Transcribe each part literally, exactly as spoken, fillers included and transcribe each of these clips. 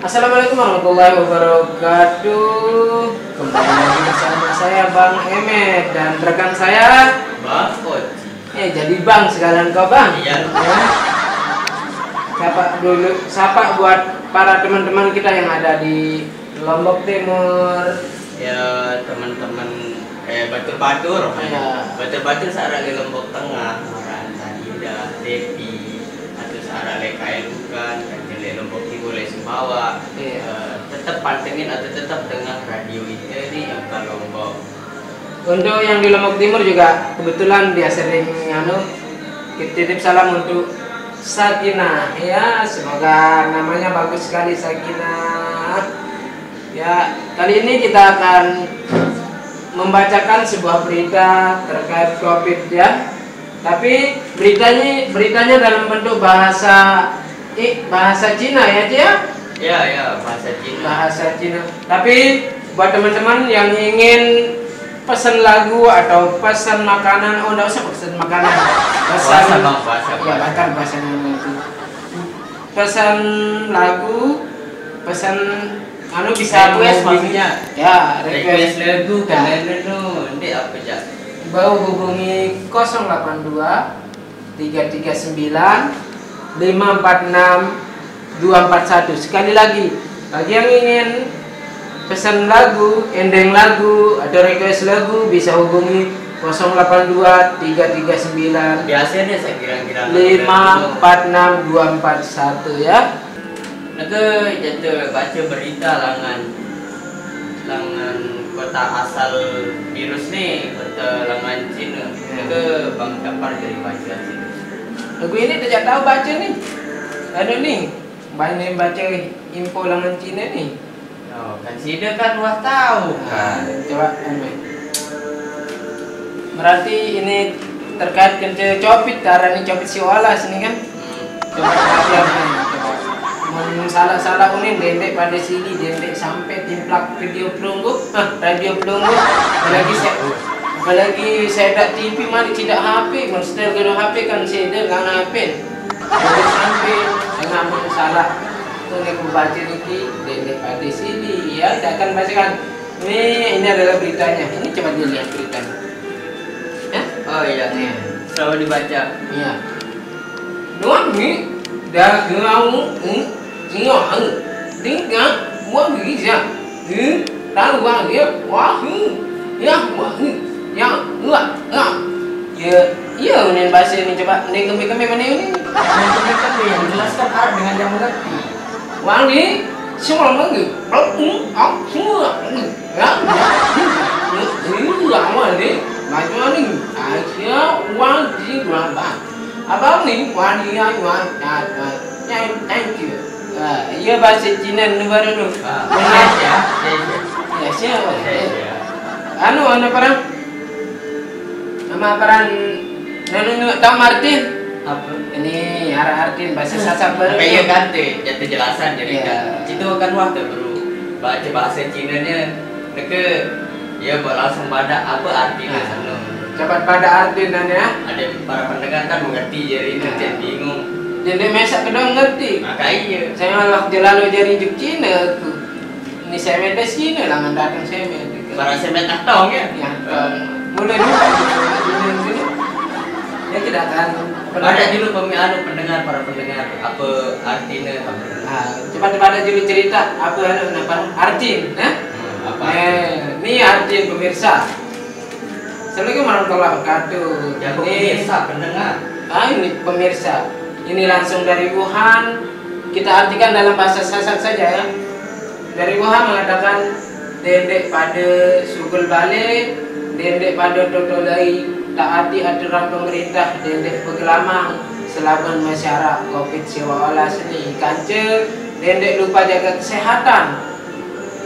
Assalamualaikum warahmatullahi wabarakatuh. Kembali lagi bersama saya, Bang Emet, dan rekan saya. Bang Oci. Eh, jadi Bang sekalian kau, Bang. Iya. Ya. Sapa dulu, sapa buat para teman-teman kita yang ada di Lombok Timur. Ya, teman-teman, eh, batur-batur, ya. Batur-batur searah di Lombok Tengah, Maranta Indah, Tepi, atau searah le Kaelukan, kan le Lombok Timur, le Sumbawa. Iya. Eh, tetap pantengin atau tetap dengar radio kita nih yang bukan Lombok. Untuk yang di Lombok Timur juga kebetulan dia sering, anu, titip salam untuk Sakinah, ya, semoga namanya bagus sekali, Sakinah. Ya, kali ini kita akan membacakan sebuah berita terkait covid, ya. Tapi beritanya beritanya dalam bentuk bahasa, eh, bahasa Cina, ya, Ci, ya? Ya, ya, bahasa Cina. Bahasa Cina. Tapi buat teman-teman yang ingin pesan lagu atau pesan makanan, oh, nggak usah pesan makanan. Pesan, puasa, Bang, puasa, ya, puasa. Batal puasanya nanti. Pesan lagu, pesan, anu, bisa request menghubungi, maksudnya? Ya, request. Request lagu, ya. Kalian dulu, nanti apa, Cak? Bau hubungi kosong delapan dua, tiga tiga sembilan, lima empat enam, dua empat satu. Sekali lagi, bagi yang ingin pesan lagu, endeng lagu, atau request lagu, bisa hubungi kosong delapan dua, tiga tiga sembilan, biasanya saya kira-kira lima empat enam dua empat satu, ya. Neke jatuh baca berita langan, langan kota asal virus nih, kota langan Cina. Ya. Neke Bang Kapar jadi baca sih. Lagu ini tidak tahu baca nih. Anu nih, banyak baca info langan Cina nih. Oh, kan sida kan wah tahu, nah, kan. Coba, anu. Berarti ini terkait kente covid, cara ini covid siwala sini kan. Hmm. Coba perhatian, kan. Coba. Mun salah-salah unin, dendek pada sini, dendek sampai timplak video pelungguh, hah, radio pelungguh. Apalagi saya, apalagi saya tak T V, mari tidak H P, mun setel ke H P kan saya dengar H P. Dendek sampai dengan mun salah. Tuh, ni ku baca niki, dendek pada sini. Ya, saya akan bacakan. Ini, ini adalah beritanya. Ini coba dilihat beritanya. Ya? Oh iya. Nih. Selalu dibaca. Iya. Nuan ni dah kau, hmm, tengok, hmm. Tinggal buat bisa. Hmm, tahu bang, ya. Wah, hmm. Ya, wah, hmm. Ya, wah, wah. Ya, iya, ini bahasa ini coba. Ini kembe-kembe mana ini? Ini kembe-kembe yang jelaskan Arab dengan yang mengerti. Wang ni, semua lama ni. Blok, hmm, ah, semua. Hmm, ya, ya, hmm, hmm, hmm, lama ni. Macam ni. Asia, wang di berapa? Abang ni, wang ni, ya, wang, ya, ya. Thank, thank you. Ah, iya, bahasa Cina ni baru tu. Ah, benar. Ya, ya, ya. Ya, siapa? Ya, ya. Anu, anu perang? Nama peran nunu, nunu, tahu Martin? Apa? Ini arah Artin bahasa Sasak baru. Apa iya tu. Kan tu, jatuh jelasan jadi. Iya. Kan. Itu kan wah tu baru baca bahasa Cinanya, neke, ya, buat langsung pada apa artinya. Nah, sana. Cepat pada artinya, ya. Ada para pendengar kan mengerti, jadi. Nah. Nanti bingung. Jadi mesak kedong ngerti. Maka iya. Saya malah jelalu jadi juk Cina aku. Ini semet di sini lah, datang semet. Barang semet atong ya? Ya, atong. Mulai dulu. Ini, ini. Ya, kita akan. Pada dulu pemi-, anu, pendengar, para pendengar, apa artinya, apa? Ah, cepat pada dulu cerita, apa anu, apa artin, eh? Hmm, apa? Eh, ini artin pemirsa. Assalamualaikum warahmatullahi wabarakatuh. Ya, ini pemirsa, pendengar. Ah, ini pemirsa. Ini langsung dari Wuhan. Kita artikan dalam bahasa Sasak saja, ya. Dari Wuhan mengatakan, dendek pada sugul bale, dendek pada totolai, taati aturan pemerintah, dendek begelamang selaban masyarakat covid siwa olas ni. Kance, dendek lupa jaga kesehatan.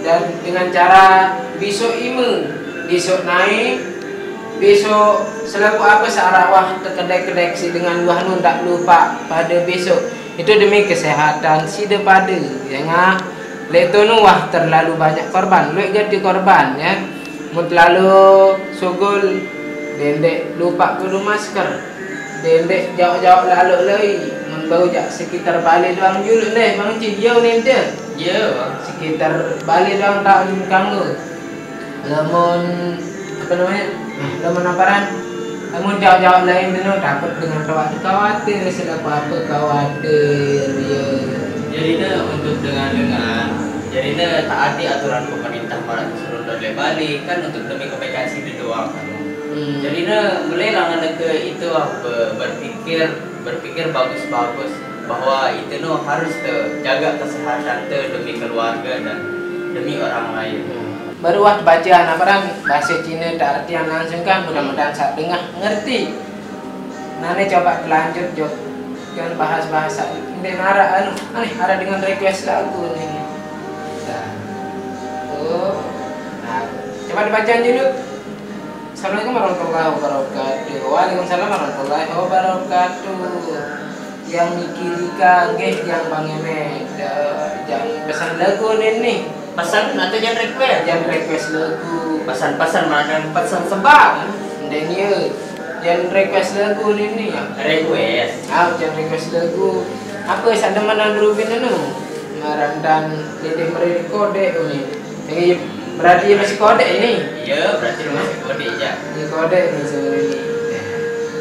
Dan dengan cara besok ime, besok naik, besok selaku apa searah wah tekedek-kedek si dengan wah nun tak lupa pada besok. Itu demi kesehatan si depada. Jangan lek tu nu wah terlalu banyak korban. Lek ganti korban, ya. Mun terlalu sugul, dendek lupa kudu masker. Dendek jauh-jauh lalu lagi. Mun bau jak sekitar balik doang juluk deh, Bang Cik. Jauh ni dia. Iya, Bang. Sekitar Bali doang tak kanggo. Lamun, apa namanya? Lamun aparan? Lamun jauh-jauh lain dulu takut dengan khawatir, khawatir, selaku apa khawatir, ya. Jadinya untuk dengan-dengan, jadinya taati aturan pemerintah malah disuruh dari Bali, kan untuk demi kebaikan sini doang kan. Hmm. Jadinya mulailah ngene ke itu, ah, be-, berpikir, berpikir bagus-bagus bahwa itu no harus te jaga kesehatan te demi keluarga dan demi orang lain. Hmm. Baru wah bacaan aparan bahasa Cina tak artian langsung kan, mudah-mudahan saat dengar ngerti. Nah, ini coba lanjut, Jok. Jangan bahas bahasa. Ini nara anu, aneh, ada dengan request lagu nih. Nah. Oh. Nah, coba dibaca dulu. Assalamualaikum warahmatullahi wabarakatuh. Waalaikumsalam warahmatullahi wabarakatuh. Yang mikirika nggih yang pangemet, eh, yang pesan lagu nih. Pesan atau jangan request? Jangan request lagu. Pesan-pesan mana yang pesan sebab? Ndeng ye. Jangan request lagu nih ya. Request. Ah, jangan request lagu. Apa sak demenan Rubin anu? Ngaran dan Dede Meri Kode ini. Jadi berarti masih Kode ini. Iya, berarti masih Kode ya. Ini Kode ini sebenarnya.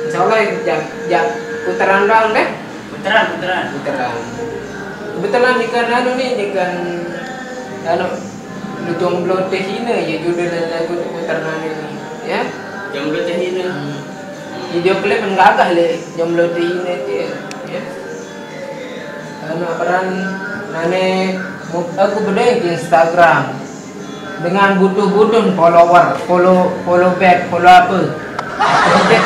Insya Allah ya, ya putaran doang deh. Putaran, putaran. Putaran. Kebetulan ikan anu nih, ikan anu, lu jomblo teh hina ya judul lagu putaran ini, ya. Jomblo teh hina. Hmm. Video klip menggagah le, jomblo teh hina dia, ya. Anu aparan nane, aku bedeng di Instagram dengan butuh-butuh follower, follow, follow back, follow apa? Follow back.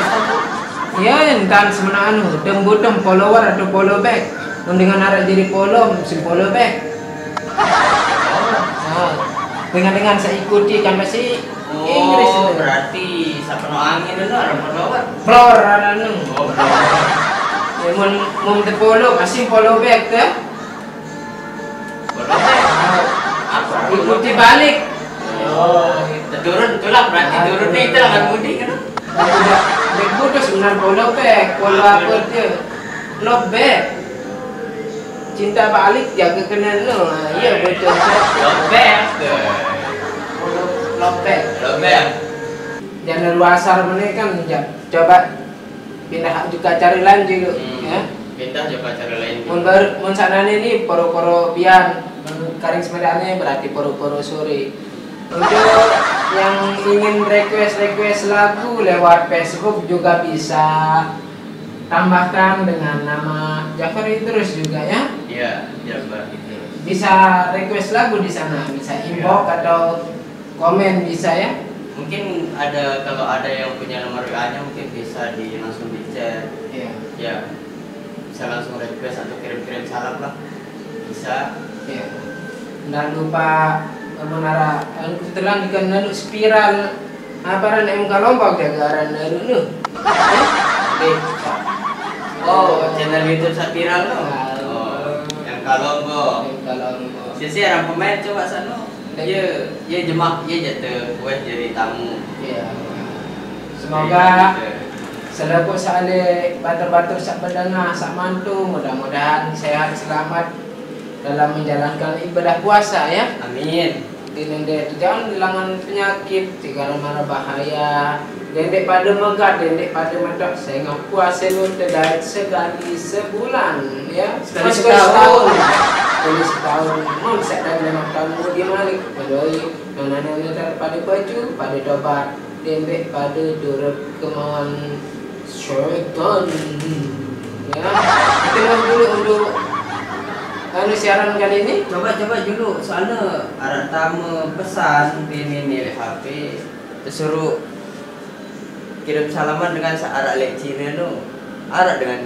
Ya, entah sebenarnya anu, dem butuh follower atau follow back. Mun dengan arah jadi follow, si follow back. Nah, dengan, dengan saya ikuti kan masih Inggris itu. Oh, berarti sapeno angin itu ada follower. Flor anu. Oh, flor. Ya, mun, mun te follow, pasti follow back ke? Follow back. Apa? Ikuti balik. Oh, turun tulak berarti turun nih itu akan mudik kan? Udah, back putus, benar follow back, follow apa dia? Love back. Cinta balik, jaga kenal lo. Nah, iya, betul. Love back. Follow, love back. Love back. Jangan luasar mana kan, ja-, coba pindah juga cari lain juga, hmm, ya. Pindah juga cari lain juga. Mun ber-, mun sanane ni poro-poro biar, mun karing sepedane berarti poro-poro sore. Untuk yang ingin request-request lagu lewat Facebook juga bisa. Tambahkan dengan nama Jafar Idrus juga ya. Iya, Jafar Idrus. Bisa request lagu di sana, bisa inbox atau komen bisa ya. Mungkin ada, kalau ada yang punya nomor W A-nya mungkin bisa di, langsung di chat. Iya. Ya. Bisa langsung request atau kirim-kirim salam lah. Bisa. Iya. Ndak lupa menara, anu, kebetulan juga nanu spiral apa ran M K Lombok jaga ran nanu nu. Oke. Oh, channel YouTube spiral lo. Nah. Oh, M K Lombok. M K Lombok. Sisi orang pemain coba sana. Iya, iya jemak, iya jatuh, weh jadi tamu. Iya. Semoga selaku sale batur-batur sak bedana, sak mantu, mudah-mudahan sehat selamat dalam menjalankan ibadah puasa ya. Amin. Di nende jangan hilangan penyakit, tiga mana bahaya. Dendek pada megat, dendek pada metok, sengok puasa nu tedait sekali sebulan ya. Sekali setahun. Sekali setahun. Mun sak dan lima tahun kemudian malik, bedoi. Nang nanya pada baju, pada tobat, dembek pada durut kemauan syaitan. Ya, itu dulu untuk anu siaran kali ini. Coba, coba dulu, soalnya ada tamu pesan ini nih H P disuruh kirim salaman dengan searak lek Cina tu. Arak dengan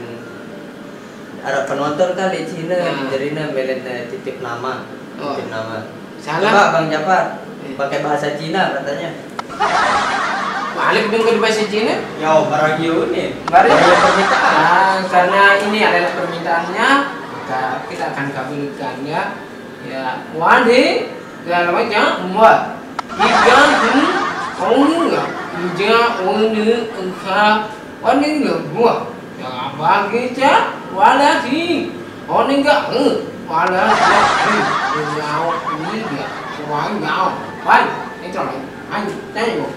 Arab penonton kali Cina, nah. Jadi na melen, eh, titip nama. Oh. Titip nama. Salah. Coba Bang Japar, eh, pakai bahasa Cina katanya. Balik dong ke bahasa Cina? Yo, barang yo ni. Barang. Barang permintaan. Ah, karena ini adalah permintaannya, maka kita akan kabulkan ya. Ya, wan he, ya, apa ya? Mwa. Ikan, hmm, ong, ya. Ija, ong, ne, engka, wan, ne, ya, mwa. Ya, apa kita? Wala, si. Ong, ne, enggak, eh. Malah, eh, nyawa ini dia, semuanya nyawa. Wan, itu lah, ayo, tengok.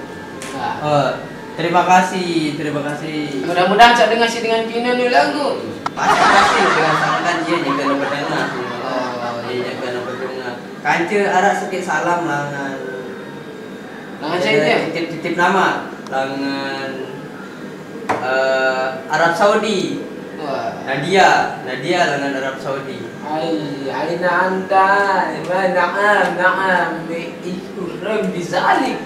Nah, Oh, terima kasih, terima kasih. Mudah-mudahan saya dengar si dengan Cina ni lagu. Pasti pasti dengan sangat dia jaga nomor dengar. Oh, dia jaga nomor dengar. Kanca arak sikit salam langan. Langan saya dia. Titip titip nama langan eh, Arab Saudi. Wah. Nadia, Nadia langan Arab Saudi. Ai, aina anta, ma na'am, na'am, ikurun bizalik.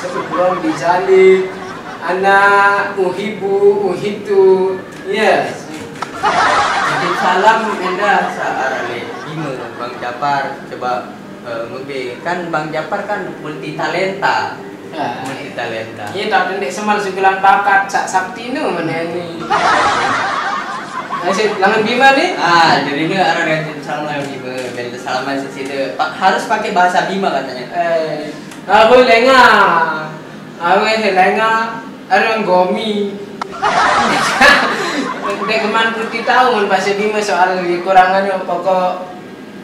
Ikurun bizalik. Ana uhibu, uhitu. Yes. Titip salam enda sa arale Bima Bang Japar coba eh, ngumbe kan Bang Japar kan multi talenta. Ah, Multi talenta. Iya tak tendek semal sugulan bakat sak sakti tu mana ni. Nasib langan Bima ni. Ah, jadi ni orang yang salam langan Bima, bela salaman sisi dia. Pa, harus pakai bahasa Bima katanya. Eh, aku lenga. Aku lenga. Ada gomi. Dek keman putih tahu mun bahasa Bima soal kekurangannya pokok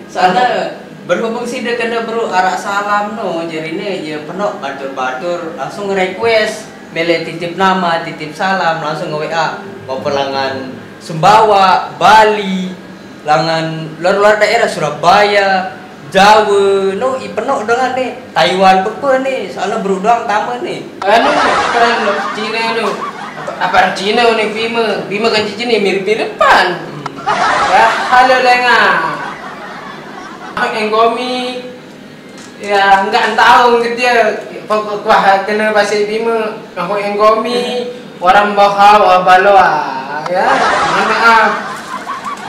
Soalnya berhubung sida kena beru arak salam no, jarine ya penok batur-batur langsung request mele titip nama, titip salam langsung nge W A. Bapa langan Sumbawa, Bali, langan luar-luar daerah, Surabaya, Jawa, no i penok dengan ni, Taiwan pepe ni, soalnya beru doang tama ni. Anu, peran Cina tu. Apa, apa Cina ni Bima? Bima kan Cina mirip-miripan. Ya, halo lenga. Aku yang gomi. Ya, enggak tahu ke dia. Pokok kuah kena bahasa Bima. Aku yang gomi. Orang baha wa baloa. Ya, mohon maaf.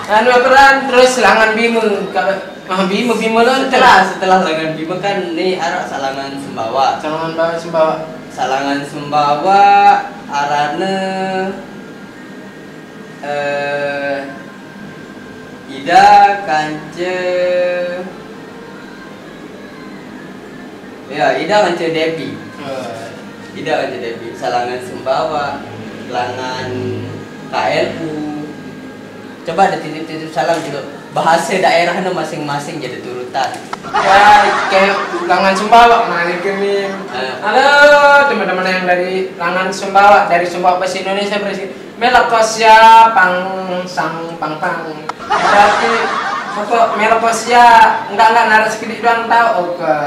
Anu peran terus langan Bima. Kalau ah, Bima Bima lontar. Setelah setelah langan Bima kan ni arak salangan Sumbawa. Salangan bawa Sumbawa. Salangan Sumbawa arane eh Ida kance ya Ida kance Depi. Eh, Ida kance Depi. Salangan Sumbawa, langan K L U. Coba ada titip-titip salam juga. Bahasa daerahnya masing-masing jadi turutan. Ya, kayak langan Sumbawa mana ke ni. Eh. Halo, teman-teman yang dari langan Sumbawa, dari Sumbawa bahasa Indonesia berarti melokosia pang sang pang pang. Berarti pokok melokosia enggak enggak naras kidi doang tahu oke.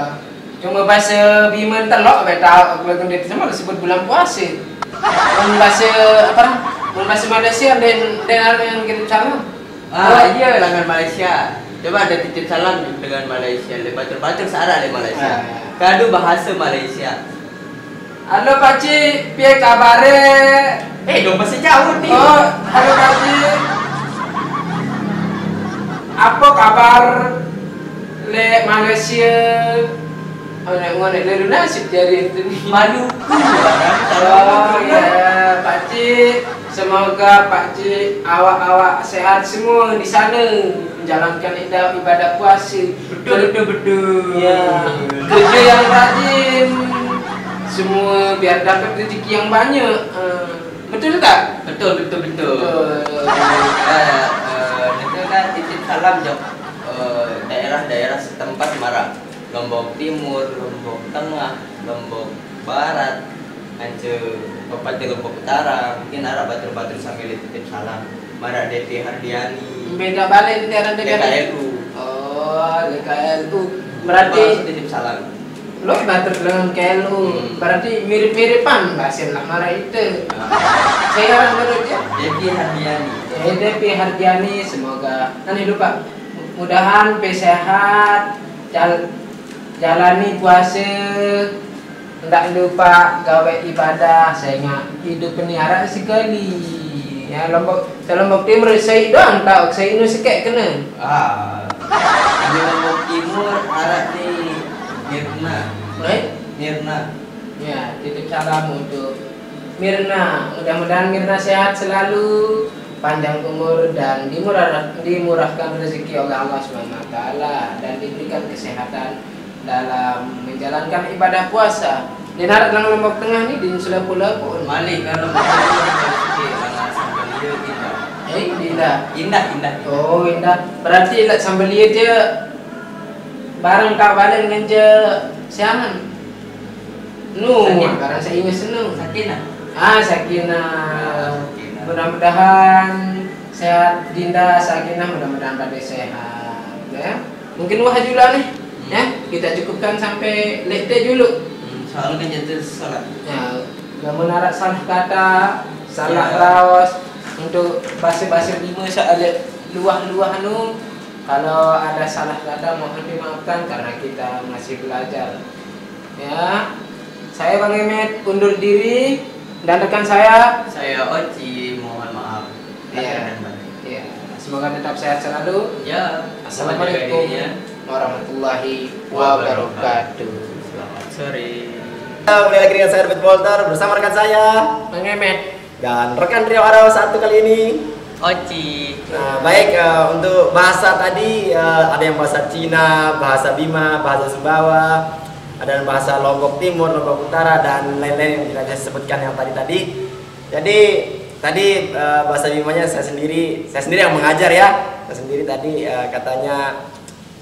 Cuma bahasa Bima telok be tahu aku lagu dia sama sebut bulan puasa. Mun bahasa apa? Mun bahasa Malaysia dan dan ada yang kirim salam. Ah, iya langan Malaysia. Coba ada titip salam dengan Malaysia. Le batur-batur searah le Malaysia. Ah. Kadu bahasa Malaysia. Halo pakcik, piye kabare? Eh, dong bahasa jauh nih. Oh, halo pakcik. Apa kabar le Malaysia? Oh, nak ngonek le nasib jari itu ni. Maluku. Oh ya, pakcik. Semoga pakcik awak-awak sehat semua di sana menjalankan ibadah, ibadah puasa. Betul betul betul. Ya, kerja yang rajin. Semua biar dapat rezeki yang banyak. Eh, betul tak? Betul betul betul. Betul. Ya, eh, itu kan titip salam jok eh, daerah-daerah setempat marah. Lombok Timur, Lombok Tengah, Lombok Barat, Ance Kabupaten Lombok Utara, mungkin arah batur-batur sambil titip salam. Marah Devi Hardiani. Beda balik nanti ada D K L U. Oh, D K L U. Berarti titip salam. Lo batur dengan K L U. Hmm. Berarti mirip-miripan bahasa lah marah itu. Ah, Saya orang menurut dia. Devi Hardiani. Eh, Devi Hardiani, semoga nanti lupa. Mudahan pe sehat, jal- jalani puasa, ndak lupa gawe ibadah, sehingga hidup ni arak sekali. Ya, Lombok, Lombok Timur saya doang tahu, saya nu sekek kena. Ah, di Lombok Timur arah ni Mirna. Eh? Mirna. Ya, titip salam untuk Mirna. Mudah-mudahan Mirna sehat selalu, panjang umur dan dimurah, dimurahkan rezeki oleh Allah Subhanahu wa taala dan diberikan kesehatan dalam menjalankan ibadah puasa. Di narak nang Lombok Tengah ni di Sulapulo pun. Malik kan Lombok Timur sikit langan sampai dia kita. Eh, di Indah, Indah. Oh, Indah. Berarti lah sambil lihat dia bareng Kak Valen ngan je siangan. Nu, barang saya ingat seneng. Sakinah. Ah, Sakinah. Mudah-mudahan sehat Dinda, Sakinah, mudah-mudahan pada sehat, ya. Mungkin wah juga nih, ya. Kita cukupkan sampai lete dulu. Hmm, soalnya kan jatuh salah. Ya, namun harap salah kata, salah raos, untuk bahasa-bahasa Bima soalnya luah-luah nu, kalau ada salah kata mohon dimaafkan karena kita masih belajar. Ya, saya Bang Emet undur diri dan rekan saya. Saya Oci, mohon maaf. Iya. Iya. Semoga tetap sehat selalu. Ya. Assalamualaikum warahmatullahi wabarakatuh. Selamat sore. Kita mulai lagi dengan saya David Walter bersama rekan saya Bang Emet dan rekan trio Arau satu kali ini. Oci. Nah, baik, eh, untuk bahasa tadi, eh, ada yang bahasa Cina, bahasa Bima, bahasa Sumbawa, ada yang bahasa Lombok Timur, Lombok Utara, dan lain-lain yang tidak saya sebutkan yang tadi-tadi. Jadi tadi, eh, bahasa Bimanya saya sendiri, saya sendiri yang mengajar ya. Saya sendiri tadi, eh, katanya,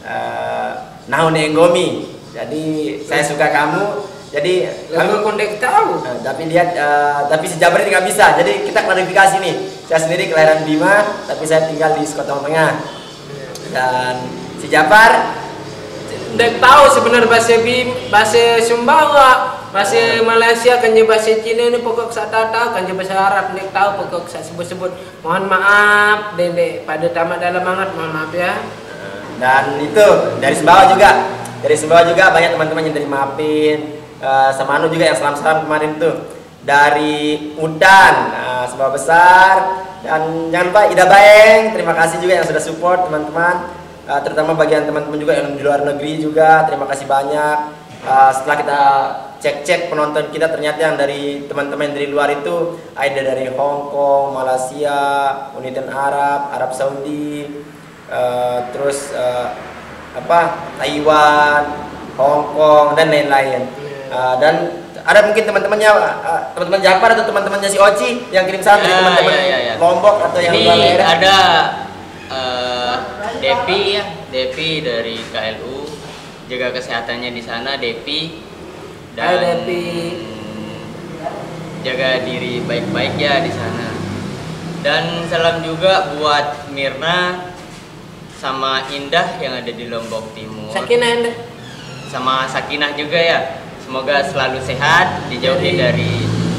eh, "Nahu ne Nggomi." Jadi saya suka kamu. Jadi kami kondek tahu. Eh, tapi lihat, eh, tapi si Jabri nggak bisa. Jadi kita klarifikasi nih. Saya sendiri kelahiran Bima, tapi saya tinggal di Sekotong Tengah. Dan si Jafar, ndak tahu sebenarnya bahasa Bim, bahasa Sumbawa, bahasa Malaysia kan je bahasa Cina ni pokok sak tak tahu kan je bahasa Arab ndak tahu pokok sak sebut-sebut. Mohon maaf, dendek pada tamat dalam mangat, mohon maaf ya. Dan itu dari Sumbawa juga, dari Sumbawa juga banyak teman-teman yang dari Mapin, eh, sama anu juga yang salam-salam kemarin tuh dari Udan, eh, Sumbawa besar, dan jangan lupa Ida Baeng, terima kasih juga yang sudah support teman-teman. Eh, terutama bagian teman-teman juga yang di luar negeri juga, terima kasih banyak. Eh, setelah kita cek-cek penonton kita, ternyata yang dari teman-teman yang dari luar itu ada dari Hong Kong, Malaysia, Uni Emirat Arab, Arab Saudi, eh, terus, eh, apa, Taiwan, Hong Kong, dan lain-lain. Eh, dan ada mungkin teman-temannya, eh, teman-teman Jafar atau teman-temannya si Oci yang kirim salam dari teman-teman Lombok atau yang luar daerah. Ada, eh, Depi ya, Depi dari K L U. Jaga kesehatannya di sana, Depi. Dan jaga diri baik-baik ya di sana. Dan salam juga buat Mirna sama Indah yang ada di Lombok Timur. Sakinah, Indah. Sama Sakinah juga ya. Semoga selalu sehat, dijauhi dari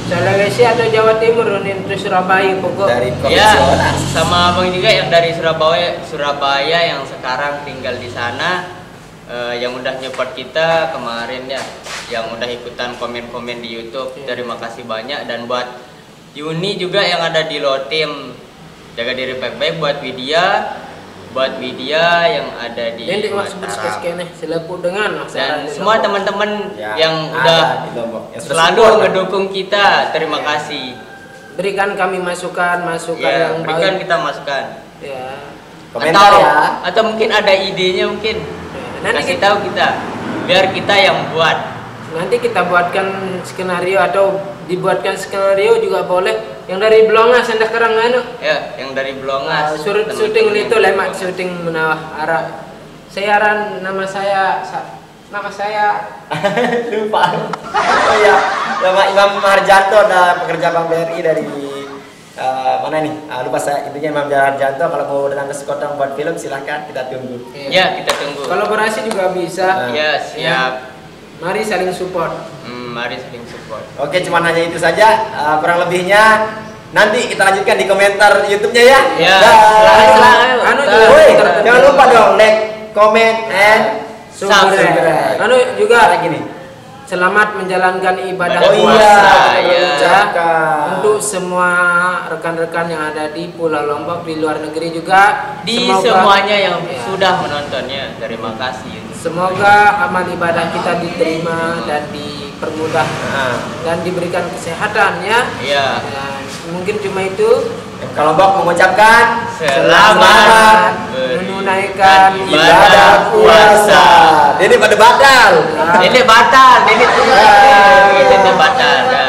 Sulawesi atau Jawa Timur, Unin, terus Surabaya pokok. Dari provinsi Oras. Sama abang juga yang dari Surabaya, Surabaya yang sekarang tinggal di sana, eh, yang udah nyupport kita kemarin ya, yang udah ikutan komen-komen di YouTube. Terima kasih banyak. Dan buat Yuni juga yang ada di Lotim, jaga diri baik-baik. Buat Widya, buat Widya yang ada di Mataram. Kene selaku dengan dan semua teman-teman yang udah selalu ngedukung kita, terima kasih. Berikan kami masukan, masukan yang baik. Berikan kita masukan. Ya. Komentar atau, ya. Atau mungkin ada idenya mungkin. Ya, nanti kasih tahu kita, biar kita yang buat. Nanti kita buatkan skenario atau dibuatkan skenario juga boleh. Yang dari Blongas, yang sekarang anu. Ya, yang dari Blongas. Ah, syuting itu lemak syuting menawah arah. Saya aran nama saya sa- Nama saya lupa. Oh iya, nama Imam Harjanto, ada pekerja Bank B R I dari, eh, mana nih? Ah, lupa saya. Intinya Imam Harjanto, kalau mau datang ke Sekotong buat film, silahkan, kita tunggu. Iya. Ya, kita tunggu. Kolaborasi juga bisa. Nah. Ya, siap. Mari saling support. Hmm, mari saling support. Oke, cuman hanya itu saja. Eh, kurang lebihnya nanti kita lanjutkan di komentar YouTube-nya ya. Ya. Dah. Silakan, silakan. Anu juga. Woi, jangan lupa dong, like, comment, and subscribe. Anu juga lagi nih. Selamat menjalankan ibadah puasa. Oh iya, ya. Untuk semua rekan-rekan yang ada di Pulau Lombok, di luar negeri juga, di semuanya yang sudah menontonnya, terima kasih. Semoga amal ibadah kita diterima dan dipermudah dan diberikan kesehatan ya. Iya. Ya, mungkin cuma itu. Kalau Mbok mengucapkan selamat menunaikan ibadah puasa. Ini pada batal. Ini batal, ini tuh. Ini batal. Ya.